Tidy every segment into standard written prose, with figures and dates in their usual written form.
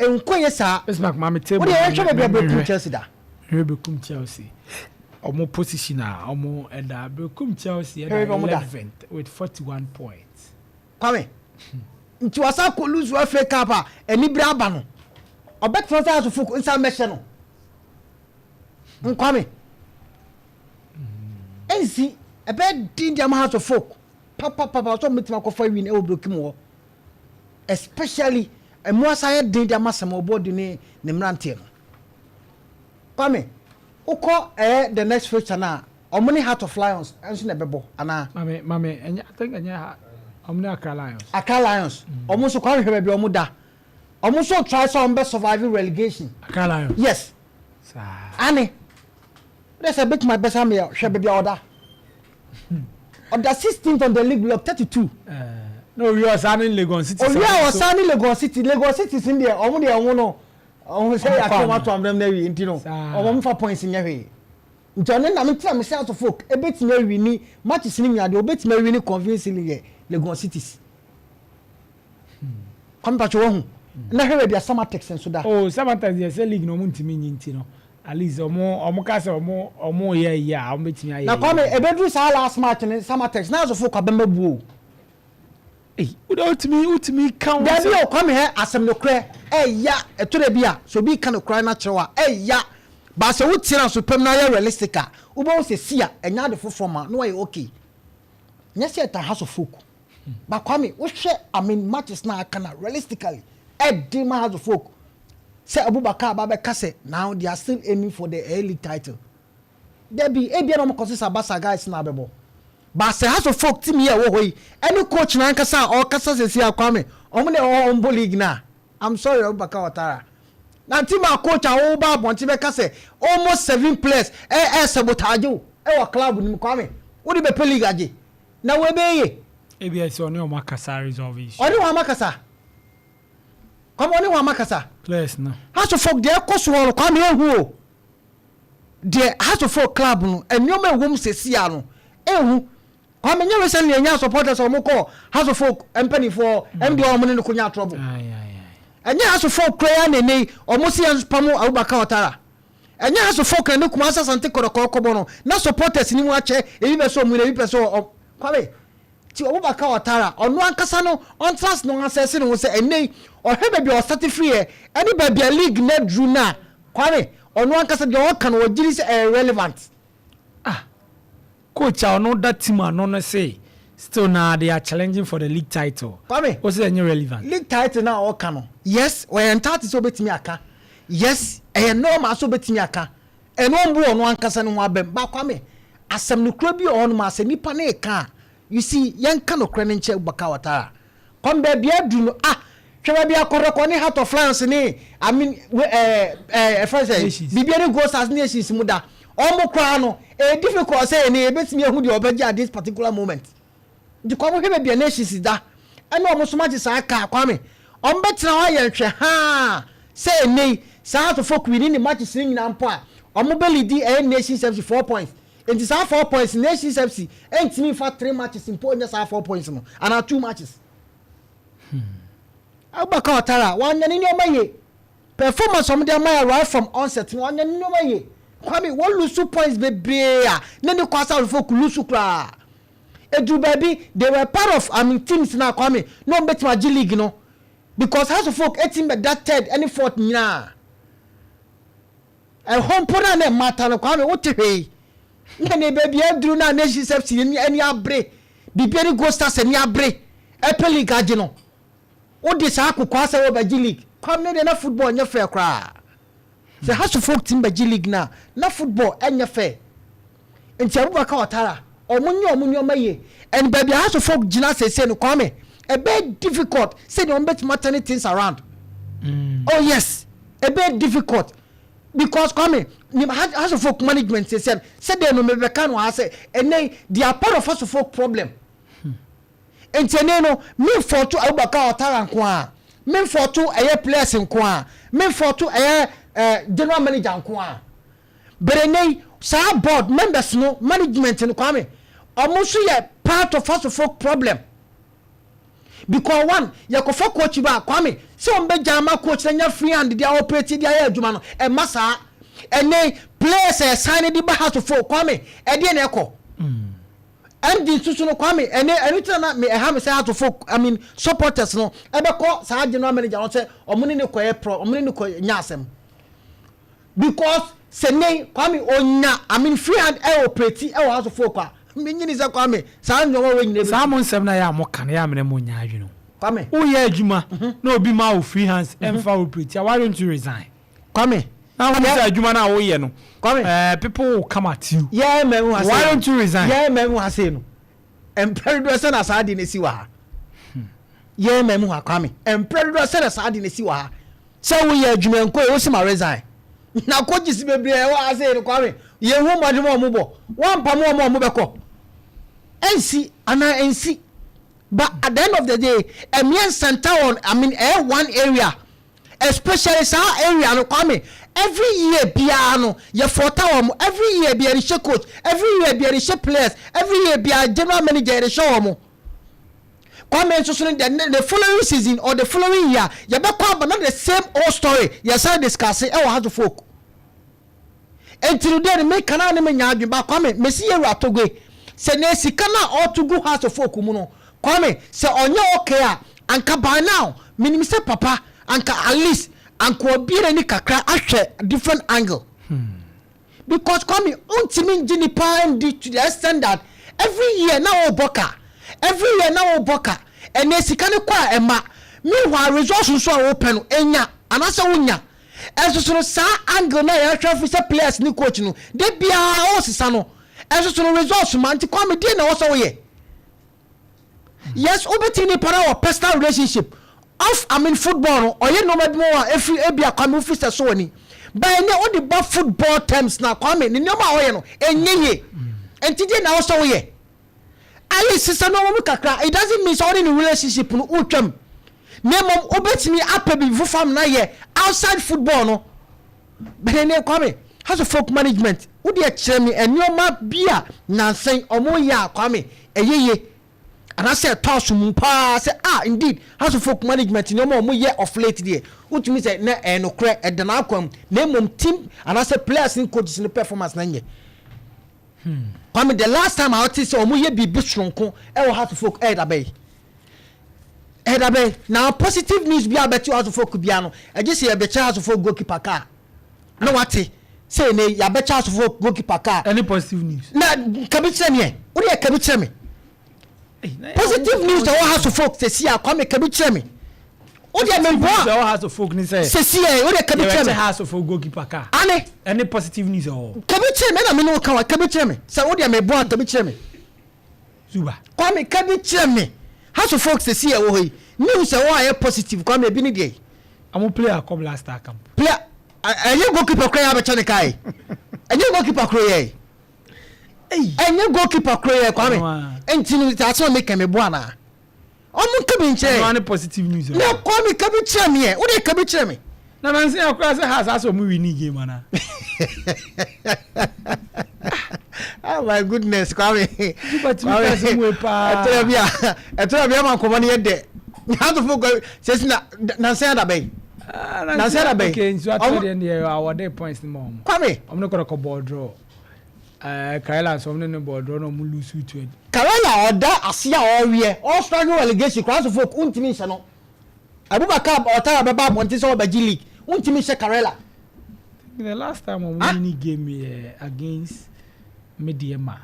Nkɔ yɛ saa. Bismarck, maame table. Wode yɛhwɛ baabi a Berekum Chelsea da. Hwɛ Berekum Chelsea. Ɔmo position a ɔmo ɛda, Berekum Chelsea ɛda 11th with 41 points. Kwame, nti wasa kɔ lose FA Cup a, anibere aba no, ɔbɛtena sɛ asofo nsa mɛhyɛ no. Nkwame, ɛnsi ɛbɛyɛ din di ama Hearts of Oak papapapa sɛ ɔmɛtumi akɔfa win ɛwɔ Berekum hɔ, especially ɛmu asa yɛ den di ama sɛm ɔbɔ di ne mmeranteɛ no. Kwame, wokɔ ɛyɛ the next fixture na ɔmo ne Heart of Lions ɛnso na ɛbɛbɔ anaa? Maame, ɛnyɛ, I think ɛnyɛ ha, ɔmo ne Accra Lions. Accra Lions, ɔmo nso, Kwame, hwɛ baabi ɔmo da. Ɔmo nso try sɛ ɔmo bɛ survive relegation. Accra Lions? Yes. Saa. Ane wọ́n sɛ bɛtuma bɛsa mi, hwɛ baabi a ɔda 16th on the league block, 32. Na owi ɔsan ne Legon City. Owi a ɔsan ne Legon City. Legon City sin deɛ, ɔmo deɛ, ɔmo no, ɔmo sɛ yɛ atwa ɔmo ato amdɛm na awie, nti no ɔmo nfa points nyɛ hwee. Nti ɔne nam ntina mi sɛ Hearts of Oak ebetumi awi ni matches ni nyina deɛ, obetumi awi ni convincingly yɛ Legon Cities. Kwame Patro, wɔn ho na hwɛ baabi a Samatex nso da. Oh, Samatex yɛ sɛ league na ɔmo ntumi nyi, nti no at least ɔmo ka sɛ ɔmo yɛ yie a, ɔmo betumi ayɛ. Na Kwame, ebeduru saa last match ni Samatex na Hearts of Oak abɛmɛ bu o. Ee, o de wotumi ka wɔn. Dabi o, Kwame, hɛ asɛm no korɛ ɛya ɛto de bi a so obi ka no korɛ na kyerɛw a ɛya baasa, wotie na so pɛm na yɛ realistic a, wobɛhu sɛ si a ɛnya ade foforɔ ma na wayɛ okay. Nyɛ sɛ ɛta Hearts of Oak ba, Kwame, wohwɛ, I mean, matches na aka na realistically ɛdi ma Hearts of Oak sɛ Abubakar aba bɛka sɛ now they are still aiming for the A League title. Dabi, ebia na ɔmo kɔ sisa basa guys na abɛbɔ baasa. Hearts of Oak team yi a ɛwɔ hɔ yi ɛne coach n'ankasa a ɔkasa sisi a, Kwame, ɔmo na ɛwɔ hɔ ɔmo league na I'm sorry, Abubakar Watara na team a coach a ɔba abɔnten bɛka sɛ almost seven players ɛ sabotage o ɛwɔ club nim. Kwame, wode bɛpɛ league agye na wo ebe yie. Ebi ɛsɛ ɔne ɔmo akasa resolve issue. Ɔne wɔn amakasa, Kwame, ɔne wɔn amakasa. Players no. Hearts of Oak deɛ ɛkɔ so hɔ no, Kwame, ehu o deɛ Hearts of Oak club no nneɛma ɛwɔ mu sɛsi ano ehu. Kwame, nye recently enya supporters a wɔn kɔ Hearts of Oak mpanimfoɔ md wɔn ne no ko nya trouble. Ɛnyɛ Hearts of Oak kura ya nene wɔn si yɛn pam Abubakar Watara. Ɛnyɛ Hearts of Oak na ne Kumasi Asante Kɔtɔkɔ kɔbɔ no na supporters ni mu akyɛ, ebi bɛ sɛ ɔmu na ebi pɛ sɛ ɔ. Kwame, ti Abubakar Watara ɔno ankasa no ɔntras no asɛse ne ho sɛ ɛnɛ yi ɔhwɛ baabi a ɔsate firi yɛ ɛne baabi a league na duru na, Kwame, ɔno ankasa deɛ ɔka no ɔgyiri sɛ ɛyɛ relevant. Ah, coach a ɔno da team ano no say still na they are challenging for the league title. Kwame. O sɛ ɛnyɛ relevant. League title na ɔka no, yes, ɔyɛ ntaate sɛ ɔbɛtumi aka. Yes, ɛyɛ normal sɛ ɔbɛtumi aka. Ɛno ɔmbu ɔno ankasa ne ho abɛm ba. Kwame, asɛm no kura bi wɔ hɔnom a sɛ nipa ne ka a, you see, yɛnka nokorɛ no nkyɛn. Baka Watara, Kwame, baabi aduru no, ah, hwɛ baabi akɔrɔkɔ ne Heart of Lions ne, I mean, ɛɛ ɛfɛ sɛ Nations. Biribi ne Gold Stars Nations mu da ɔmo koraa no, ɛyɛ difficult sɛ ɛne ebɛtumi ehu deɛ ɔbɛgye at this particular moment. Nti Kwame, hwɛ baabi a Nations da ɛna ɔmo so magye saa kaa. Kwame, ɔmo bɛtena hɔ ayɛ nhwɛ haa sɛ ɛnɛ yi saa Hearts of Oak win ne matches ne nyinaa mpo a, ɔmo bɛ lead ɛyɛ Nations FC 4 points. Nti saa 4 points, Nations FC ɛntumi nfa three matches mpo nyɛ saa 4 points no anaa two matches. Abubakar Watara wanyɛ ne nneɛma yie. Performance ɔmo de ama yɛ right from onset no, wanyɛ ne nneɛma yie. Kwame, wɔn lose points bebree a ne kɔ asa afɔ kò lose koraa edu baabi. They were part of, I mean, teams na, Kwame, na wɔn bɛtumi agye league no because Hearts of Oak etim bɛ da third ɛne fourth nyinaa. Ɛhɔ mpo na ne mmata no, Kwame, wote hwee ne baabi aduru na Nations FC ani abere biribi ne Gold Stars ani abere ɛpɛ league agye no, wode saa akokɔ asɛ wɔbɛgye league. Kwame, ne deɛ na football nyɛ fair koraa sɛ Hearts of Oak team bɛgye league na football ɛnyɛ fair. Nti Abubakar Watara, ɔmo nye ɔmo nneɛma yie and baabi a Hearts of Oak gyina sese no, Kwame, ɛbɛyɛ difficult sɛdeɛ ɔmo bɛtumi turn things around. Oh yes, ɛbɛyɛ difficult because, Kwame, ni Hearts of Oak management sese no, sɛdeɛ no mebɛka no ha sɛ ɛnɛ they are part of Hearts of Oak problem. Nti ɛnɛ no, mi fault Abubakar Watara nko a, mi fault ɛyɛ players nko a, mi fault ɛyɛ general manager nko a bere ne saa board members no, management no, Kwame, ɔmo nso yɛ part of Hearts of Oak problem. Because one, yɛkɔfa coach ba, Kwame, sɛ wɔn bɛ gya ama coach na nya free hand de operate de ayɛ adwuma no, ɛma saa. Ɛnɛ players a ɛsan de ba Hearts of Oak, Kwame, ɛdeɛ na ɛkɔ MD nso no, Kwame, ɛnɛ ɛno tena na me ɛha me sɛ Hearts of Oak, I mean, supporters no ɛbɛkɔ saa general manager no sɛ ɔmo ne ne kɔ yɛ pro, ɔmo ne ne kɔ nya asɛm, because sɛ ne Kwame onya, I mean, free hand ɛ operate ɛwɔ Hearts of Oak a, me nyini sɛ Kwame, saa nneɛma wɔ nyina. Saa mo nsɛm na yɛ a mo ka no yɛ a mene mo nya adwene o. Kwame. Woyɛ adwuma na obi ma wo free hands ɛmfa operate a, why don't you resign? Kwame. Na wɔn sɛ adwuma no a woyɛ no, Kwame, people will come at you. Yɛ mɛmu ha. Why don't you resign? Yɛ mɛmu ha sei no, mpɛ dodoɔ sɛ na saa de na esi wɔ ha. Yɛ mɛmu ha, Kwame, mpɛ dodoɔ sɛ na saa de na esi wɔ ha sɛ woyɛ adwuma nko yi, wosi ma resign na coaches bebree ɛwɔ ha sei no, Kwame, yɛn hu mmɔden a wɔn bɔ wɔn mpam wɔn a wɔn bɛkɔ ɛnsi anaa ɛnsi. But at the end of the day, ɛmiɛ nsɛnta on, I mean, ɛyɛ one area especially, saa area no, Kwame, every year biara no yɛ fɔta wɔn. Every year biara yɛde hyɛ coach, every year biara yɛde hyɛ players, every year biara general manager yɛde hyɛ wɔn. Kwame, nso so no, the following season or the following year, yɛbɛkɔ aba na the same old story yɛsan discuss ɛwɔ Hearts of Oak. Nti no deɛ no, meka naa ne menya adwene ba, Kwame, mesi yɛwura Togbe sɛ na sika no a ɔto gu Hearts of Oak mu no, Kwame, sɛ ɔnyɛ okay a, anka by now menim sɛ papa anka at least anka obi n'ani kakra ahwɛ different angle, because Kwame, ntumi ngye nipa ndi to the extent that every year na wɔbɔ ka, every year na wɔbɔ ka. Ɛnna sika no kɔ a ɛma, meanwhile results nso a wɔpɛ no enya anaasɛ wonya. Ɛnso so no, saa angle na yɛahwɛ fi sɛ players ne coach no de biara ɔsesa no, ɛnso so no results ma. Nti Kwame, deɛ na wɔsɛ woyɛ, yes, wobɛtumi nipa na wɔ personal relationship off, I mean, football no, ɔyɛ nneɛma bi mu a efiri ebi a, Kwame, wofi sɛ so wɔ ni, but ɛnɛ wode ba football terms na, Kwame, ne nneɛma a ɔyɛ no ɛnyɛ yie. Nti deɛ na wɔsɛ woyɛ ayi sisa nneɛma mu kakra. It doesn't mean sɛ ɔde ne relationship no wotwam, na mmom wobɛtumi apɛ biribi foforɔ am na yɛ outside football no. Bɛnɛ ne Kwame, Hearts of Oak management, wode kyerɛ me nneɛma bi a nansɛn ɔmo yɛ a, Kwame, ɛyɛ yie anaasɛ ɛtɔ aso mu paa sɛ, ah, indeed, Hearts of Oak management nneɛma a ɔmo yɛ of late deɛ, wotumi sɛ na ɛyɛ nokorɛ, ɛda n'akwan mu, na mmom team anaasɛ players ne coaches ne performance na nyɛ. Kwame, the last time a ɔte sɛ ɔmo yɛ biribi soronko ɛwɔ Hearts of Oak, ɛyɛ dabɛyi, ɛyɛ dabɛyi na positive news bi a bɛte Hearts of Oak bia no, ɛgye sɛ yɛbɛkyɛ Hearts of Oak goalkeeper kaa na wate sɛ ne yɛabɛkyɛ Hearts of Oak goalkeeper kaa. Any positive news? Na kabi kyerɛ me ɛ, wode yɛ kabi kyerɛ me positive news ɛwɔ Hearts of Oak sɛsi a, Kwame, kabi kyerɛ me, wode memboa. Ɛwɔ Hearts of Oak ni sɛ sɛsi ɛ, wode kabi kyerɛ yɛbɛkyɛ me Hearts of Oak goalkeeper kaa. Ane. Any positive news ɛwɔ? Kabi kyerɛ me, ɛna me ne wo ka wa, kabi kyerɛ me sɛ wode meboa, kabi kyerɛ me. Zuba. Kwame, kabi kyerɛ me Hearts of Oak sɛsi ɛwɔ hɔ yi, news ɛwɔ a ɛyɛ positive, Kwame, ebi ne deɛ yi. Ɔmo player kɔ Black Star camp. Player ɛnyɛ goalkeeper kora yɛ abɛkyɛ ne kaa yi, ɛnyɛ goalkeeper koro yɛ, ɛnyɛ goalkeeper koro yɛ, Kwame. Ɔno a. Nti no asɛm a meka, meboa anaa ɔmo nka bi Ɛno nkyerɛ ane positive news ɛwɔ. Na Kwame, kabi kyerɛ me ɛ, wode kabi kyerɛ me. Na nansi akora sɛ Hearts asɛ ɔmo win game ana? Oh my goodness, Kwame. Zuba tumi ka asɛm wei paa. Ɛtɛrɛ bi ama nkɔmɔ no yɛ dɛ. Hatofo kɔ sɛsi na nansan ada bɛyi. Nansi ada bɛyi. Okay, nso atɔ deɛ awɔde points ni ma ɔmo. Kwame. Ɔmo ne kɔdɔ ball draw. Karela nso, ɔmo ne ne ball draw na ɔmo lose to. Karela ɔda ase a ɔrewiɛ, ɔstruggle relegation kora so folk ntumi nhyɛ no. Abubakar Ɔtara bɛba abɔnten sɛ ɔbɛgye league, ntumi nhyɛ Karela. The last time ɔmo Ah? win game yɛ against Medeama,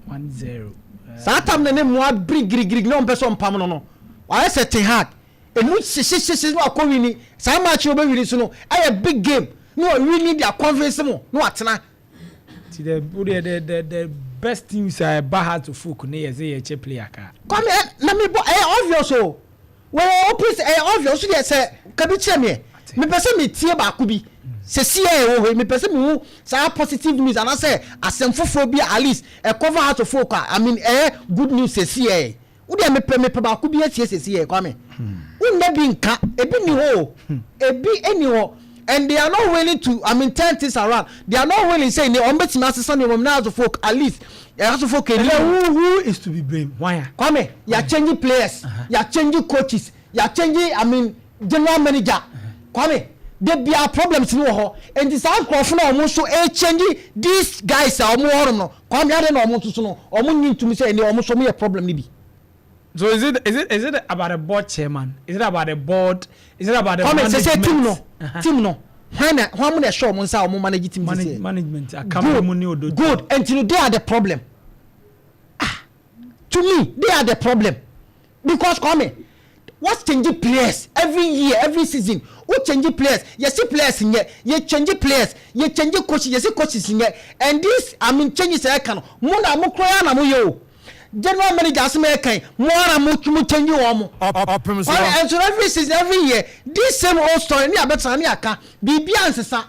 1-0. Saa tam na ne mmoa biri girigiri na ɔmpɛ sɛ ɔmpam no, wayɛ sɛ Ten Hag emu hyehyɛhyɛ na wakɔ win saa match na ɔbɛ win so no, ɛyɛ big game na ɔwin de aconvince mu na watena. Ti the o de the best teams a ɛba Hearts of Oak ne yɛ sɛ yɛkyɛ player kaa. Kwame, ɛ na mi bɔ, ɛyɛ obvious o, wɔyɛ open sɛ ɛyɛ obvious so deɛ sɛ kabi kyerɛ mi ɛ, mepɛ sɛ mi tie baako bi sɛsi ɛ ɛwɔ hɔ yi, mepɛ sɛ mi hu saa positive news anaasɛ asɛm foforɔ bi a at least ɛcover Hearts of Oak a, I mean, ɛyɛ good news sɛsi ɛ. O deɛ mepɛ baako bi atie sɛsi ɛ, Kwame, wunna bi nka ebi ni hɔ o, ebi ni hɔ. And they are not willing to, I mean, turn things around. They are not willing say ne ɔmo bɛtumi asesa nneɛma mu na Hearts of Oak, at least Hearts of Oak eni. Who is to be blamed? Why? Kwame, yà change players, yà change coaches, yà change, I mean, general manager. Kwame, de bia problems ni wɔ hɔ. Nti saa nkurɔfo na ɔmo nso e change these guys a ɔmo wɔ hɔ no, Kwame, ade na ɔmo nso so no ɔmo nyi ntumi sɛ ɛni ɔmo nso ɔmo yɛ problem ni bi. So is it about the board chairman? Is it about the board? Is it about the Kwame, management? Sɛ team no hwan na hwan mu na ɛhyɛ ɔmo nsa a ɔmo manage team this year? Management akamu mu ni odo. Good. Nti they are the problem. Ah, to me, they are the problem because, Kwame, what, change players every year, every season. Wo change players, yɛsi players nyɛ, yɛ change players, yɛ change coaches, yɛsi coaches nyɛ. And this, I mean, changes ɛka no mo na mo kura ya na mo yɛ o. General manager asem ɛka mo ara mo change wɔn mo. Ɔpem so. And so every season, every year, this same old story ní abɛtena ní aka biribi ansesa.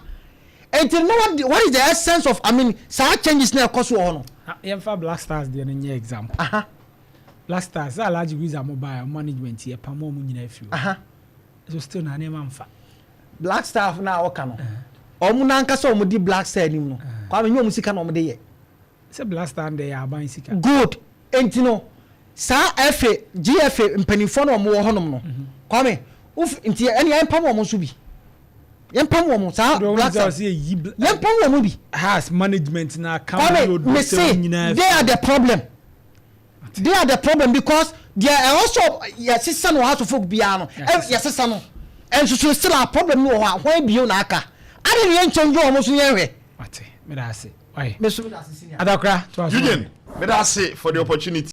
Nti no, what is the essence of, I mean, saa changes na ɛkɔ so wɔ hɔ no? Yɛmfa Black Stars deɛ no nyɛ example. Black Stars sɛ Alhaji Wiza mo baa, management yɛ pam ɔmo nyinaa firi hɔ, so still na nneɛma nfa. Black Star na ɔka no, ɔmo nankasa ɔmo di Black Star anim no, Kwame, nye ɔmo sika na ɔmo de yɛ. Sɛ Black Star deɛ yɛ aban sika. Good. Nti no saa fa GFA mpanimfoɔ na ɔmo wɔ hɔnom no, Kwame, nti ɛni yɛn pam wɔn nso bi, yɛn pam wɔn saa Black Star, yɛn pam wɔn bi. Has management na Kwame, me say they are the problem. They are the problem because deɛ ɛwɔ so yɛsesa no wɔ Hearts of Oak biara no, yɛsesa no nsoso, still a problem no wɔ hɔ a wɔn ebien na aka adi ni yɛn nkyɛn dwo wɔn so yɛn hwɛ. Wate, meda ase. Wae. Me so meda ase, senior. Adakora to aso. Eugene, meda ase for the opportunity.